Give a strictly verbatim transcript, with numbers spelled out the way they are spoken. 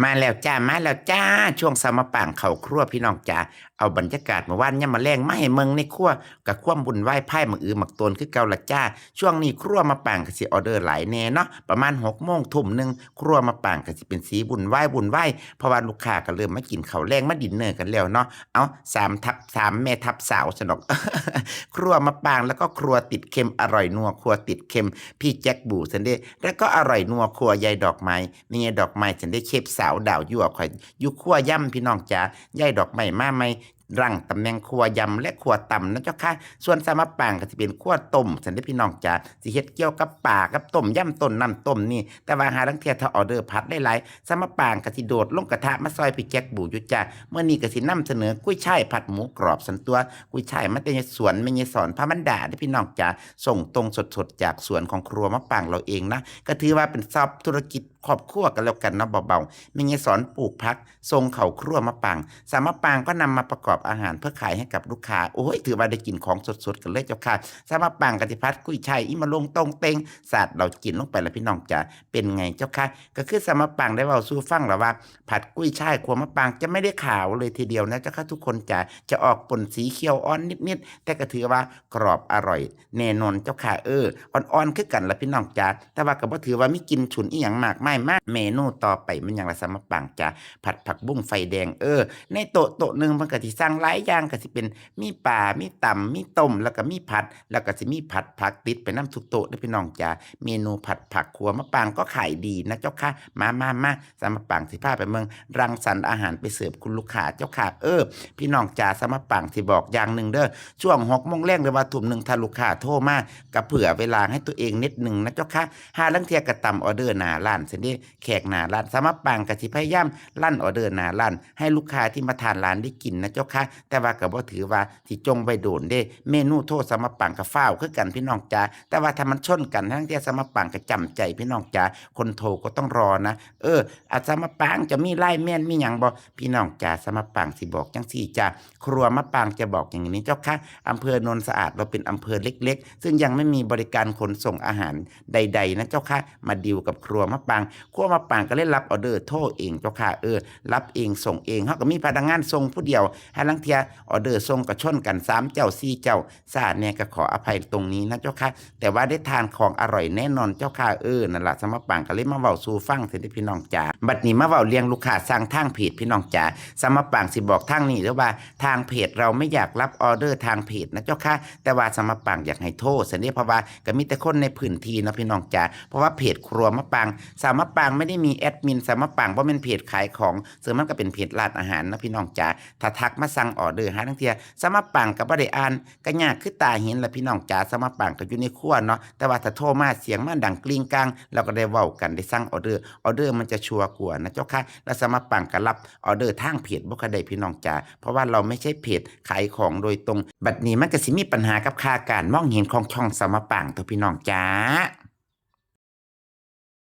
มาแล้วจ้า มาแล้วจ้า ช่วงสาวมะปางเข้าครัวพี่น้องจ๋า เอาบรรยากาศเมื่อวานยามมื้อแลงมาให้เบิ่งในครัว กับความวุ่นวายพายหมากอือหมากโตนคือเก่าละจ้า ช่วงนี้ครัวมะปางก็สิออเดอร์หลายแน่เนาะ ประมาณหกโมงทุ่มหนึ่ง ครัวมะปางก็สิเป็นสีวุ่นวายวุ่นวาย เพราะว่าลูกค้าก็เริ่มมากินข้าวแลงมาดินเนอร์กันแล้วเนาะ เอา สามทับ สามแม่ทัพสาวซะดอก ครัวมะปางแล้วก็ครัวติดเค็ม อร่อยนัวครัวติดเค็ม พี่แจ็คบู่ซั้นเด้ แล้วก็อร่อยนัวครัวยายดอกไม้ แม่ยายดอกไม้ซั้นเด้ เชฟสาวดาวยั่วข่อย อยู่ครัวยำพี่น้องจ๋า ยายดอกไม้มาใหม่ รั้งตำแหน่งครัวยำและครัวตำนะเจ้าค่ะ ส่วนสาวมะปางก็สิเป็นครัวต้มซั้นเด้พี่น้องจ๋า สิเฮ็ดเกี่ยวกับปลากับต้มยำต้นนั่นต้มนี่ แต่ว่าหาลางเทื่อถ้าออเดอร์ผัดหลายๆ สาวมะปางก็สิโดดลงกระทะมาซอยพี่แจ็คบู่อยู่จ้า มื้อนี้ก็สินำเสนอกุ้ยช่ายผัดหมูกรอบซั้นตั่ว กุ้ยช่ายมาแต่สวนแม่ยายสอนพามันดาเด้อพี่น้องจ๋า ส่งตรงสดๆจากสวนของครัวมะปางเราเองนะ ก็ถือว่าเป็นซอฟต์ธุรกิจครอบครัวกันแล้วกันเนาะ เบาๆ แม่ยายสอนปลูกผัก ส่งเข้าครัวมะปาง สาวมะปางก็นำมาประกอบอาหารเพื่อขายให้กับลูกค้า โอ้ย ถือว่าได้กินของสดๆกันเลยเจ้าค่ะ สาวมะปางก็สิผัดกุ้ยช่าย อีหม่าลงโต๊งเต๊ง สาดเหล้าจีนลงไปแล้วพี่น้องจ๋า เป็นไงเจ้าค่ะ ก็คือสาวมะปางได้เว้าสู่ฟังแล้วว่า ผัดกุ้ยช่ายครัวมะปางจะไม่ได้ขาวเลยทีเดียวนะเจ้าค่ะทุกคนจ๋า จะออกปนสีเขียวอ่อนนิดๆ แต่ก็ถือว่ากรอบอร่อยแน่นอนเจ้าค่ะ เออ อ่อนๆคือกันล่ะพี่น้องจ๋า แต่ว่าก็บ่ถือว่ามีกลิ่นฉุนอีหยังมากมายมาก เมนูต่อไปแม่นหยังล่ะสาวมะปางจ๋า ผัดผักบุ้งไฟแดง เออ ในโต๊ะโต๊ะหนึ่งมันก็สิสั่งหลายอย่าง ก็สิเป็นมีปลา มีตำ มีต้ม แล้วก็มีผัด แล้วก็สิมีผัดผักติดไปนำทุกโต๊ะเด้อพี่น้องจ๋า เมนูผัดผักครัวมะปางก็ขายดีนะเจ้าค่ะ มามามา สาวมะปางสิพาไปเบิ่ง รังสรรค์อาหารไปเสิร์ฟคุณลูกค้าเจ้าค่ะ เออ พี่น้องจ๋า สาวมะปางสิบอกอย่างหนึ่งเด้อ ช่วงหกโมงแลงหรือว่าทุ่มหนึ่ง ถ้าลูกค้าโทรมา ก็เผื่อเวลาให้ตัวเองนิดหนึ่งนะเจ้าค่ะ หาลางเทื่อก็ตามออเดอร์หน้าร้านซั้นเด้ แขกหน้าร้าน สาวมะปางก็สิพยายามรันออเดอร์หน้าร้าน ให้ลูกค้าที่มาทานร้านได้กินนะเจ้าค่ะ แต่ว่าก็บ่ถือว่าสิจ่งไว้โดนเด้ เมนูโทรสาวมะปางก็ฟ้าวคือกันพี่น้องจ๋า แต่ว่าถ้ามันชนกัน หาลางเทื่อสาวมะปางก็จำใจพี่น้องจ๋า คนโทรก็ต้องรอนะ เออ อา สาวมะปางจะมีไลน์แมนมีหยังบ่ พี่น้องจ๋า สาวมะปางสิบอกจั่งซี้จ้า ครัวมะปางจะบอกอย่างนี้เจ้าค่ะ อำเภอโนนสะอาดเราเป็นอำเภอเล็กๆ ซึ่งยังไม่มีบริการขนส่งอาหารใดๆนะเจ้าค่ะ มาดีลกับครัวมะปาง ครัวมะปางก็เลยรับออเดอร์โทรเองเจ้าค่ะ เออ รับเองส่งเอง เฮาก็มีพนักงานส่งผู้เดียว หาลางเทื่อออเดอร์ส่งก็ชนกันสามเจ้าสี่เจ้า ซ่าแน่ก็ขออภัยตรงนี้นะเจ้าค่ะ แต่ว่าได้ทานของอร่อยแน่นอนเจ้าค่ะ เออ นั่นล่ะ สาวมะปางก็เลยมาเว้าสู่ฟังซั้นเด้อพี่น้องจ๋า บัดนี้มาเว้าเรื่องลูกค้าสั่งทางเพจพี่น้องจ๋า สาวมะปางสิบอกทางนี้เด้อว่า ทางเพจเราไม่อยากรับออเดอร์ทางเพจนะเจ้าค่ะ แต่ว่าสาวมะปางอยากให้โทรซั้นเด้ เพราะว่าก็มีแต่คนในพื้นที่เนาะพี่น้องจ๋า เพราะว่าเพจครัวมะปาง สาวมะปางไม่ได้มีแอดมิน สาวมะปางบ่แม่นเพจขายของ ซึ่งมันก็เป็นเพจร้านอาหารเนาะพี่น้องจ๋า ถ้าทักมาสั่งออเดอร์หาลางเทื่อ สาวมะปางก็บ่ได้อ่าน ก็ยากคือตาเห็นล่ะพี่น้องจ๋า สาวมะปางก็อยู่ในครัวเนาะ แต่ว่าถ้าโทรมาเสียงมันดังกริ้งกร้าง เราก็ได้เว้ากัน ได้สั่งออเดอร์ ออเดอร์มันจะชัวร์กว่านะเจ้าค่ะ แล้วสาวมะปางก็รับออเดอร์ทางเพจบ่ค่อยได้พี่น้องจ๋า เพราะว่าเราไม่ใช่เพจขายของโดยตรง บัดนี้มันก็สิมีปัญหากับค่าการมองเห็นของช่องสาวมะปางตั๊วพี่น้องจ๋า